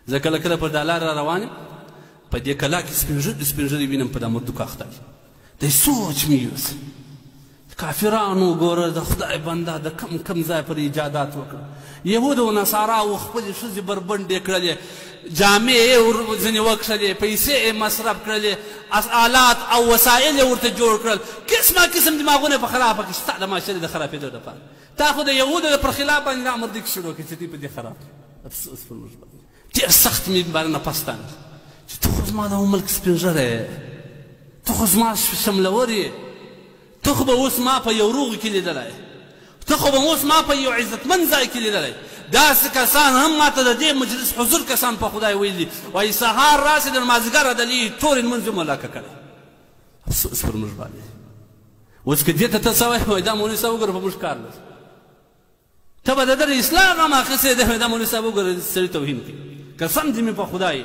زه کله کله پر دا لاره را روان یم، په دې کلا کې سپین ږیري وینم په دا مردوکو اخته دي. دی سوچ مې یوسي، کافرانو ګوره د خدای بنده د کم کم ځای پر ایجادات وکړه. یهود او نصاراو خپلې ښځې بربنډې کړلې، جامې یې ځینې وکښلې، پیسې یې مصرف کړلې، آلات او وسایل یې ورته جوړ کړل، قسمه قسم دماغونه یې په خرابه کړي ستا د معاشرې د خرابېدو دپاره. تا خو د یهودو پر خلاف باندې دا مردي کې شروع کړي چې دوی په دې خراب کړي. افسوس پر موږ باندې، ډېر سخت مې باندې نفس تنګ چې ته خو زما د ملک سپین ږیری یې، ته خو زما شملور یې، ته خو به اوس ما په یو روغ کې لیدلی، ته خو به اوس ما په یو عزتمن ځای کې لیدلی. داسې کسان هم ما ته د دې مجلس حضور کسان په خدای ویلي، وایي سهار راسې د مازدیګره د لوی تورې لمونځ هم ولاکه کړی. افسوس پر موږ باندې. اوس که دې ته ته څه وایې، وایي دا مولوي صاحب وګوره په موږ کار لري، ته به د ده د اصلاح غم اخیستی دی، دا مولوي صاحب وګوره سړي توهین کوي. قسم دې مې په خدای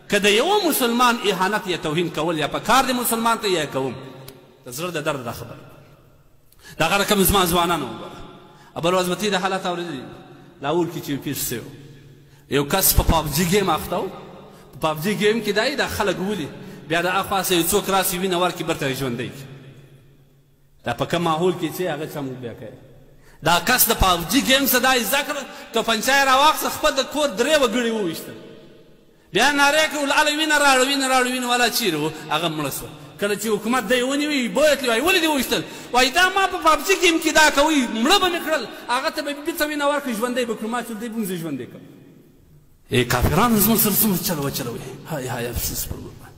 که د یوه مسلمان اهانت یا توهین کول یا په کار دی مسلمان ته یا کوم، د زړه د درد دا خبره. دغه رقم زما ځوانانو وګوره. بل ورځ به ته د حالت اورېدلي لاهور کې چې پېښ سوی یو کس په پابجي ګیم اخته و، په پابجي ګیم کې دی دا خلک ولي، بیا د اخوا څخه یو څوک راسي وینه ورکړي بیرته یې ژوندی کړي. دا په کوم ماحول کې چې هغه چم بیا کوي. دا کس د پابجي ګیم څخه دا یې زده کړه، توپنچه یې راواخیسته، خپل د کور درې وګړي وویشتل، بیا نارې کړه لاله وینه راړه وینه راړه وینه والا چیرې و، هغه مړه سوه. کله چې حکومت دی ونیوي بویې تلي، وایي ولې دې وویشتل؟ وایي دا ما په پابجي ګیم کې دا کوي، مړه به مې کړل، هغه ته به بیرته وینه ورکړي ژوندی به کړو، ما چې دی به زه ژوندی کړم. ای کافرانو زموږ سره څومره چل وچلوئ، های های افسوس پر موږ باندې.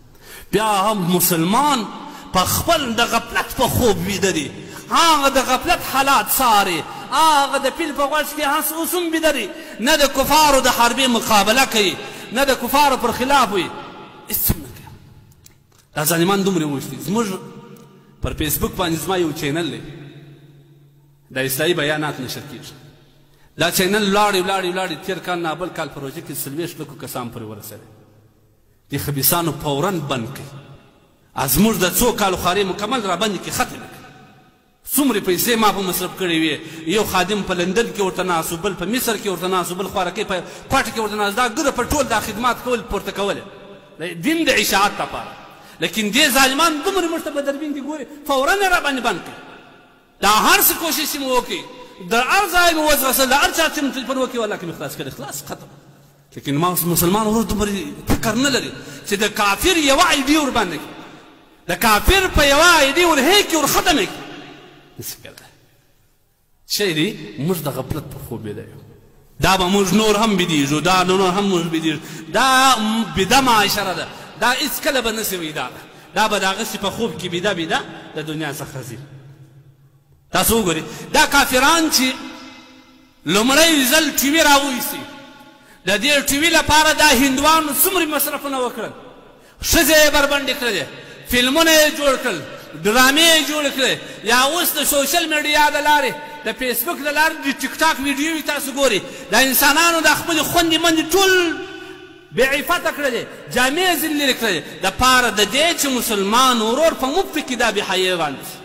بیا هم مسلمان په خپل د غفلت په خوب ویده دی، هغه د غفلت حالات څاري، هغه د پیل په غوږ کې هس اوس هم ویده دی، نه د کفارو د حربې مقابله کوي، نه د کفارو پر خلاف وي، هېڅ هم نه کوي. دا ظالمان دومره وویشتي. زموږ پر فیسبوک باندې زما یو چینل دی، د اصلاحي بیانات نشر کېږي. دا چینل ولاړې ولاړې ولاړې، تېر کال نه بل کال پروژه کې 40 لکو کسان پورې ورسېدل. دې خبیثانو فوراً بند کړي، زموږ د څو کالو خارې مکمل را بندې کړي، ختمې کړي. څومره پیسې ما په مصرف کړې وې، یو خادم په لندن کې ورته ناست و، بل په مصر کې ورته ناست و، بل خوارکۍ په کوټه کې ورته ناست، دا ګره په ټول دا خدمات کول پورته کول دین د اشاعت لپاره. لیکن دې ظالمان دومره موږ ته په دربین کې ګوري، فوراً یې را باندې بند کړي. دا هر څه کوشش چې مو وکړي، د هر ځای مو وځغستل، د هر چا چې مو تلفون وکړي، والله که مې خلاص کړي، خلاص ختم. لیکن ما اوس مسلمان ورور دومره فکر نه لري چې د کافر یوه ایډي ورباندې کړي، د کافر په یوه ایډي ورهېکې ور ختم یې کړي، نشي کېدای. شی دی موږ د غفلت په خوب ویده یو. دا به موږ نور هم بیدېږو، دا نور هم موږ بیدېږو. دا بیده معاشره ده، دا هېڅکله به نه سي ویداره، دا به د هغسې په خوب کې بیده بیده د دنیا څخه ځي. تاسو وګورئ دا کافران چې لومړی ځل ټي وي راوایستي، د دې ټي وي لپاره دا هندوانو څومره مصرفونه وکړل، ښځې یې بربنډې کړلې، فلمونه یې جوړ کړل، ډرامې یې جوړې کړې. یا اوس د سوشل میډیا د لارې، د فیسبوک د لارې، د ټیک ټاک ویډیوې تاسو ګورئ، دا انسانانو دا خپلې خوندې مندې ټول بې عفته کړلې، جامې یې ځینې لرې کړلې، دپاره د دې چې مسلمان ورور په مفت کې دا بې حیې رانیسي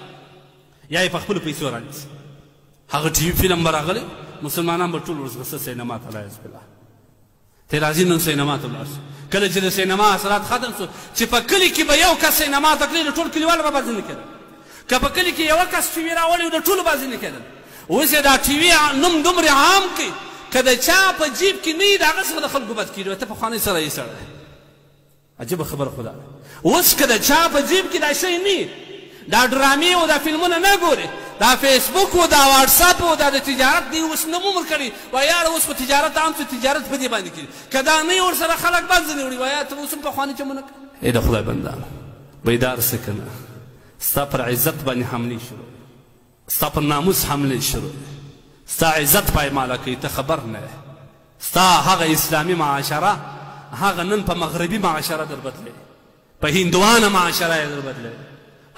یا یې په خپلو پیسو رانیسي. هغه ټي وي فلم به راغلی، مسلمانان به ټول ورځغسته سینما ته، لاعیذ بالله، ته راځي نن سینما ته ولاړ شي. کله چې د سینما اثرات ختم شو، چې په کلي کې به یو کس سینما ته تللی، د ټول کلیوالو به بازي نه کېدل. که په کلي کې یوه کس ټي وي راوړی و، د ټولو بازي نه کېدل. اوس یې دا ټي وي نوم دومره عام کړي، که د چا په جیب کې نه وي، د هغه څخه د خلکو بد کېږي. ته پخوانی سړی یې سړی، عجیبه خبره خو دا ده. اوس که د چا په جیب کې دا شی نه وي، دا ډرامې او دا فلمونه نه ګوري، دا فیسبوک او دا واتساپ او دا د تجارت دی اوس نوم ورکړي، وایي یاره اوس خو تجارت عام شو، تجارت په دې باندې کېږي. که دا نه وي ورسره خلک بد ځنې وړي، وایي ته اوس هم پخواني چمونه کوې. ای د خدای بندانو، بیدار سه که نه، ستا پر عزت باندې حملې شروع، ستا پر ناموس حملې شروع، ستا عزت پایماله کوي، ته خبر نه یې. ستا هغه اسلامي معاشره هغه نن په مغربي معاشره در بدلوي، په هندوانه معاشره یې در بدلوي.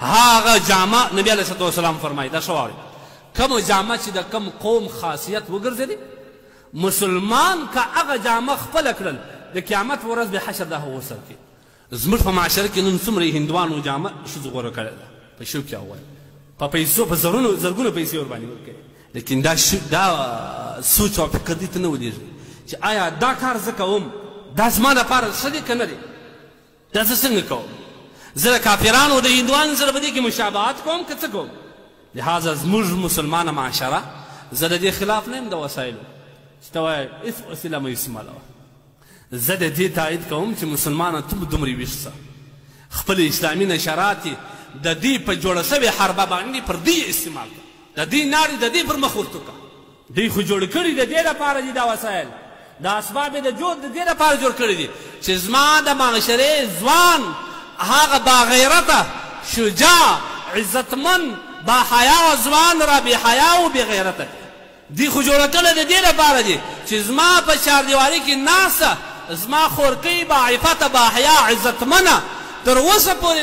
هغه جامه نبی علیه الصلاة والسلام فرمایي، دا ښه واورئ، کومه جامه چې د کوم قوم خاصیت وګرځېدي، مسلمان که هغه جامه خپله کړل، د قیامت ورځ به حشر د هغو سره کوي. زموږ په معاشره کې نن څومره هندوانو جامه ښځو غوره کړې ده، په شو کې اغوندي، په پیسو په زرونو زرګونو پیسې ورباندې ورکوي. لیکن دا سوچ او فکر دې ته نه ولېږي چې آیا دا کار زه کوم، دا زما دپاره ښه دی که نه دی؟ دا زه څنګه کوم؟ زه د کافرانو د هندوانو سره په دې کې مشابهت کوم که څه کوم؟ لهذا زموږ مسلمانه معاشره، زه د دې خلاف نه یم د وسایلو چې ته وایې هېڅ وسیله مه استعمالوه. زه د دې تایید کوم چې مسلمانه ته دومره ویښ شه، خپل اسلامي نشرات د دې په جوړه شوې حربه باندې پر دې استعمال کړه، د دې ناړې د دې پر مخ ورته کړه. دوی خو جوړ کړي د دې لپاره دي دا وسایل، دا اسباب یې د جوړ د دې لپاره جوړ کړي دي چې زما د معاشرې ځوان هغه باغیرته، شجاع، عزتمن، با حیا ځوان را بې حیا او بې غیرته کړي. دوی خو جوړه کړی د دې لپاره دي چې زما په چاردیوالي کې ناسته زما خورکۍ با عفته، با حیا، عزتمنه تر اوسه پورې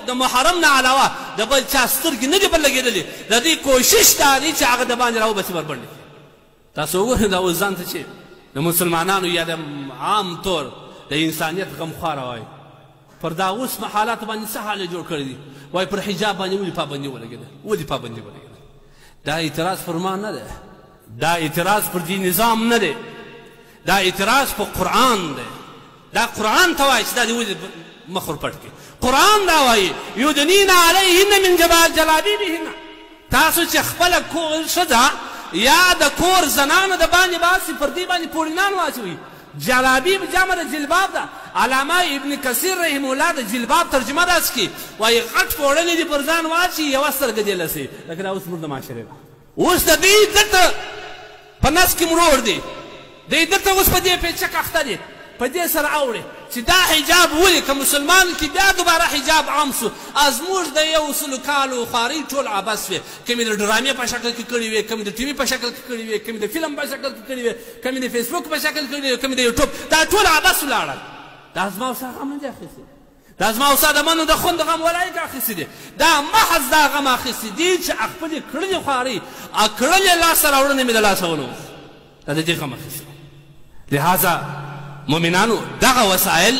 د محرم نه علاوه د بل چا سترګې نه دي پر لګېدلې، د دوی کوشش دا دی چې هغه د باندې راوباسي بربنډې کړي. تاسو وګورئ دا اوس ځان ته چې د مسلمانانو یا د عام طور د انسانیت غمخواره وایي، پر دا اوس په حالاتو باندې څه حال یې جوړ کړی دی؟ وایي پر حجاب باندې ولې پابندي ولګېده، ولې پابندي ولګېده؟ دا اعتراض پر ما نه دی، دا اعتراض پر دې نظام نه دی، دا اعتراض په قرآن دی. دا قرآن ته وایي چې دا دې ولې مخ ور پټ کړي؟ قرآن دا وایي یدنین علیهن من جلابیبهن. تاسو چې خپله ښځه یا د کور زنانه د باندې باسي، پر دې باندې پوړینان واچوي. جلابیب جمع د جلباب ده. علامه ابن کثیر رحمه الله د جلباب ترجمه داسې کړي، وایي غټ پوړنې دې پر ځان واچي، یوه سترګه دې لسي. لکه دا اوس زموږ د معاشرې ده. اوس د دوی دلته په نس کې مروړ دی، دوی دلته اوس په دې پیچک اخته دي، په دې سره اوړي چې دا حجاب ولې که مسلمان کې بیا دوباره حجاب عام سو، زموږ د 100 کالو خوارۍ ټول عبث وې. که مې د ډرامې په شکل کې کړې وې، که مې د ټي وي په شکل کې کړې وې، که مې د فلم په شکل کې کړې وې، که مې د فیسبوک په شکل کې کړې وې، که مې د یوټیوب، دا ټول عبث ولاړل. دا زما او ستا غم نه دی اخیستی، دا زما او ستا د منو د خوند غم ولایک اخیستی دی. دا محض دا غم اخیستی دی چې خپلې کړلې خوارۍ کړلې لاسته راوړنې مې د لاسه ونه وخت، دا د دې غم اخیستی. لهذا مؤمنانو دغه وسایل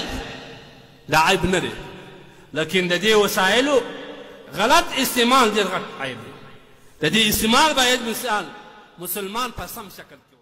دا عیب نه دی، لیکن د دې وسایلو غلط استعمال ډېر غټ عیب دی. د دې استعمال باید مثال مسلمان په سم شکل کې